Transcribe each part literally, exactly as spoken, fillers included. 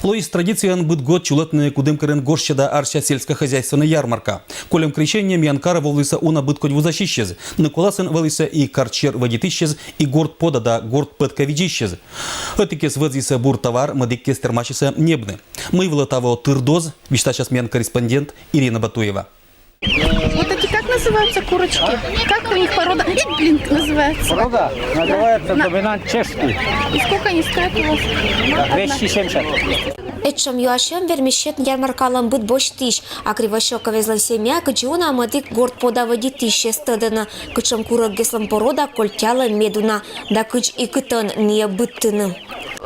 Лоис традициян быд год чулӧмтны Кудымкарын гожся да арся сельскохозяйственнӧй ярмарка. Кольӧм Крещение миян карӧ волісны уна быдкодь вузасьысьыс. Ны коласын волісны и карчер вӧдитысьыс, и горт пода да горт пӧтка видзысьыс. Ӧтикӧс вӧзйисны бур товар, мӧдікӧс тэрмасисны ньӧбны. Мый вылӧ таво тырдоз, висьтасяс миян корреспондент Ирина Батуева. Вот эти как называются курочки? Как у них порода? Эй, блин, называется. Порода называется доминант чешский. И сколько они стоят у вас? Двести семьдесят. Этшӧм юасьӧм вермис сетны ярмаркалӧн быд босьтысь. Акри Васё кӧвезлӧн семья кыдзи уна мӧдік горт пода вӧдитысьӧс тӧдӧны, кытшӧм курӧгӧслӧн порода кольтъялӧ медуна да кыдз и кытӧн ниӧ быдтыны.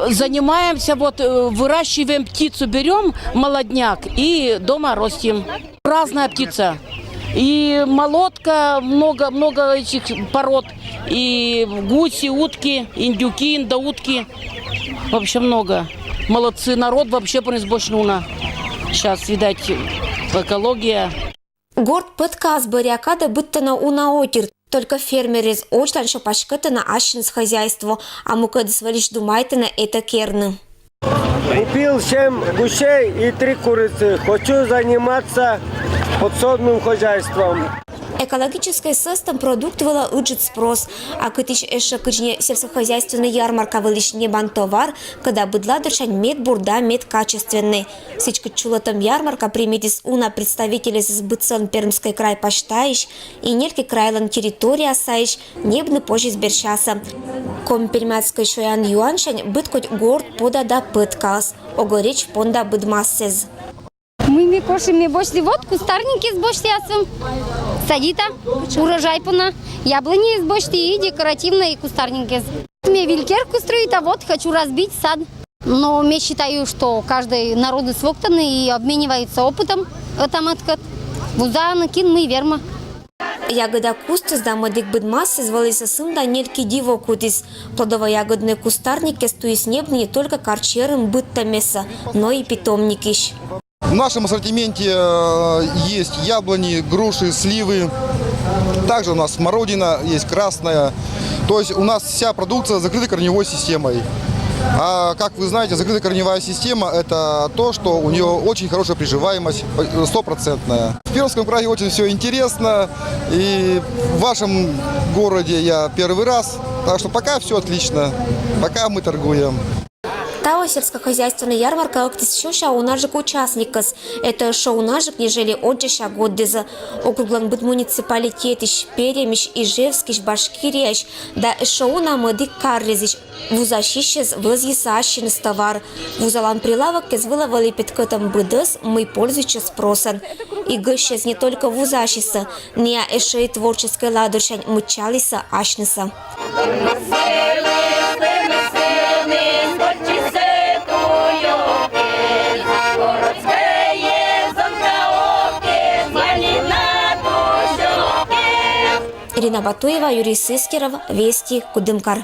Занимаемся, вот э, выращиваем птицу, берем молодняк и дома ростим. Разная птица. И молотка, много, много этих пород. И гуси, утки, индюки, индоутки. Вообще много. Молодцы, народ вообще принес бочнуна. Сейчас, видать, экология. Горт пӧткаӧс бӧръя кадӧ быдтӧны уна отир. Только фермерыс, водзлань сё паськӧдтӧны ассьыныс хозяйство, а мукӧдыс вӧлісь думайтӧны этӧ керны. Купил семь гусей и три курицы. Хочу заниматься подсобным хозяйством. Экологическӧй сӧстӧм продукт вылӧ ыджыд спрос. А кытысь ещӧ кыдз не сельскохозяйственнӧй ярмарка вылысь небан товар, кӧда быд ладырсянь мед бур да мед качественнӧй. Сідзкӧд чулӧмтӧм ярмарка примитіс уна представительӧсӧс быдсӧн Пермскӧй край пасьтаысь и нелькӧ крайлӧн территория сайысь, ньӧбны позис берсясӧ. Коми-пермяцкӧй сёян-юансянь быдкодь горт пода да пӧткаыс. Огӧ речь понда быдмасӧс. Мый ме коши, ме босьті вот кустарникӧс босьті асьным. Садита, урожай пона. Яблониӧс босьті и декоративнӧй кустарникӧс. Ме виль керка стрӧита, вот хочу разбить сад. Но ме считаю, что каждый народыс воктӧны и обмениваются опытом. Ӧта-мӧдкӧд вузаӧны кин мый вермӧ. Ягӧда кустыс да мӧдік быдмасыс вӧлісны сымда нелькӧ диво кутіс. Плодово-ягоднӧй кустарникӧс туйыс ньӧбны не только карчерын быдтӧм места, но и питомникысь. В нашем ассортименте э, есть яблони, груши, сливы. Также у нас смородина есть красная. То есть у нас вся продукция с закрытой корневой системой. А как вы знаете, закрытая корневая система — это то, что у нее очень хорошая приживаемость, э, стопроцентная. В Пермском крае очень все интересно. И в вашем городе я первый раз. Так что пока все отлично. Пока мы торгуем. Таво сельскохозяйственнӧй ярмарка ӧктіс сёся унаджык участникӧс. Этӧ ещӧ унаджык, нежели оддзася годдіс. Округлӧн быд муниципалитетысь, Перемысь, Ижевскысь, Башкирияысь да ещӧ уна мӧдік каръясысь вузасьысьыс вӧзйисны ассьыныс товар. Вузалан прилавоккӧс вылӧ вӧлі петкӧдтӧм быдӧс, мый пользуйтчӧ спросӧн. И гӧсьтъяс не только вузасьысӧ, ноӧ ещӧ и творческӧй ладырсянь мыччалісны асьнысӧ. Ирина Батуева, Юрий Сыскеров, Вести, Кудымкар.